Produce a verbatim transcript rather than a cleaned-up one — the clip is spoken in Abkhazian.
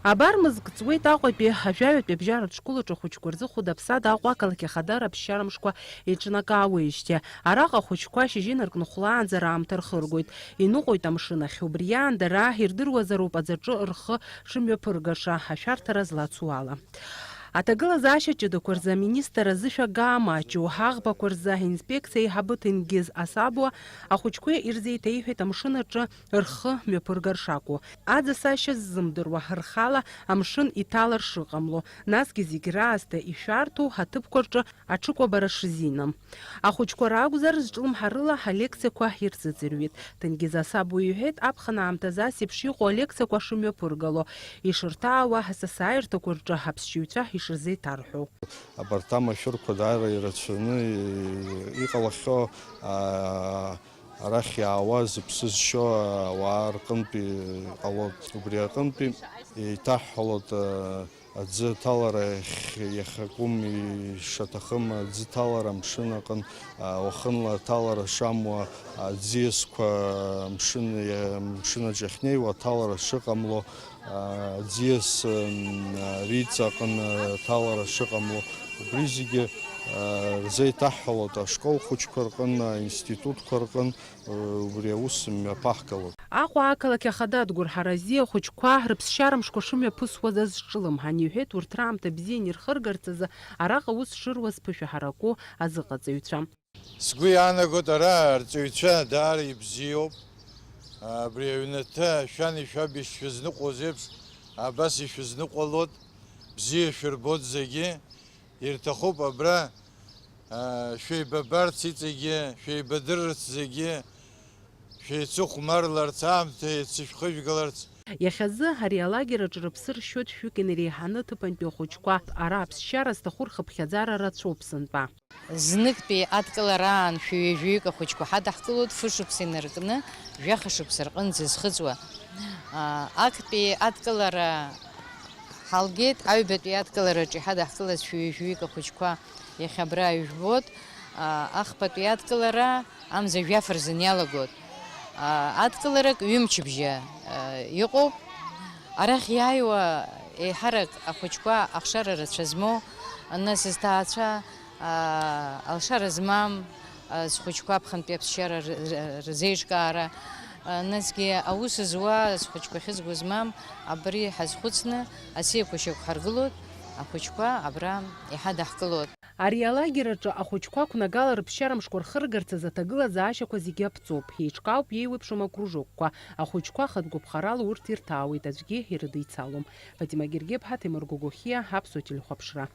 Абар мызк ҵуеит Аҟәатәи ажәаҩатәи абжьаратә школ аҿы ахәыҷқәа рзы хәыда-ԥсада Аҟәа ақалақь ахадара аԥсшьара мшқәа еиҿнакаауеижьҭеи. Араҟа ахәыҷқәа шьыжьы инаркны хәлаанӡа раамҭа рхыргоит. Иныҟәоит амшын ахь, убри аан дара ирдыруазароуп аӡаҿы рхы шымҩаԥыргаша, ашәарҭара злацу ала. Аҭагылазаашьа ҷыдақәа рзы аминистр азышәага амаҷу, аӷбақәа рзы аинспекциа аиҳабы Ҭенгиз Асабуа ахәыҷқәа ирзеиҭеиҳәеит амшын аҿы рхы мҩаԥыргар шакәу. Аӡа сашьа ззымдыруа, рхала амшын иҭалар шыҟамло, насгьы зегь раасҭа ишәарҭоу аҭыԥқәа рҿы аҽыкәабара шзиным. Ахәыҷқәа ракәзар, зҿлымҳарыла алекциақәа ирзыӡырҩит. Ҭенгиз Асабуа иҳәеит, аԥхын аамҭазы ас еиԥш иҟоу алекциақәа шымҩаԥыргало, ишырҭаауа асасааирҭақәа рҿы аԥсшьаҩцәа ишырзеиҭарҳәо. Абарҭ амашәырқәа даара ирацәаны иҟалахьоу, аа, арахь иаауа зыԥсы зшьо ауаа рҟынтәи иҟалоит. Убри аҟынтәи еиҭаҳҳәалоит, аа, аӡы аҭалара иахь-, иахьакәым ишаҭахым, аӡы аҭалара амшын аҟын, аа, уахынла аҭалара шамуа, аӡиасқәа амшын, амшын аҿы иахьнеиуа аҭалара шыҟамло, аӡиас, м, риҵаҟны аҭалара шыҟамло, убри зегьы, а, рзеиҭаҳҳәалоит ашкол хәыҷқәа рҟын, аинститутқәа рҟын, ы, убри аус мҩаԥаҳгалоит. Аҟәа ақалақь ахада Адгәыр Ҳарази ахәыҷқәа рыԥсшьара мшқәа шымҩаԥысуаз азҿлымҳан, иҳәеит урҭ раамҭа бзиан ирхыргарц азы араҟа аус шыруаз ԥышәа ҳараку азыҟаҵаҩцәа. Сгәы иаанагоит, ара арҵаҩцәа даара ибзиоуп. Абри аҩнаҭа шәани шәаби шшәызныҟәоз еиԥш, абас ишәызныҟәалоит. Бзиа шәырбоит зегьы. Ирҭахуп абра, а, шәеибабарц иҵегьы, шәеибадырырц зегьы, шәеицыхәмарларц, аамҭа еицышәхыжәгаларц. Иахьазы ари алагер аҿы рыԥсы ршьоит шәҩык инареиҳаны аҭыԥантәи ахәыҷқәа. Ара аԥсшьара зҭаху рхыԥхьаӡара рацәоуп сынтәа. Зныктәи адкылараан шәи ҩажәаҩык ахәыҷқәа ҳадаҳкылоит, фышықәса инаркны, жәаха шықәса рҟынӡа зхыҵуа. Аа, актәи адкылара ҳалгеит, аҩбатәи адкылараҿы иҳадаҳкылаз шәи ҩажәаҩык ахәыҷқәа иахьа абра ижәбоит. Аа, ахԥатәи адкылара амза жәаф рзын иалагоит. Аа, адкыларак ҩымчыбжьа, аа, иҟоуп. Арахь иааиуа еиҳарак ахәыҷқәа ахшара рацәа змоу, нас зҭаацәа, аа, алшара змам, аа, зхәыҷқәа аԥхынтәи аԥсшьара р-, р-, рзеиҿкаара, аа, насгьы аус зуа зхәыҷқәа ахьызго змам, абри ҳазхәыцны асиақәа шьақәҳаргылоит, ахәыҷқәа абра иҳадаҳкылоит. Ари алагер аҿы ахәыҷқәа ақәнагала рыԥсшьара мшқәа рхыргарц азы аҭагылазаашьақәа зегьы аԥҵоуп, еиҿкаауп иеиуеиԥшым акружокқәа, ахәыҷқәа ахатә гәыԥхарала урҭ ирҭаауеит, аӡәгьы ирыдицалом. Фатима Гергеԥҳа, Ҭемыр Гогохиа, Аԥсуа телехәаԥшра.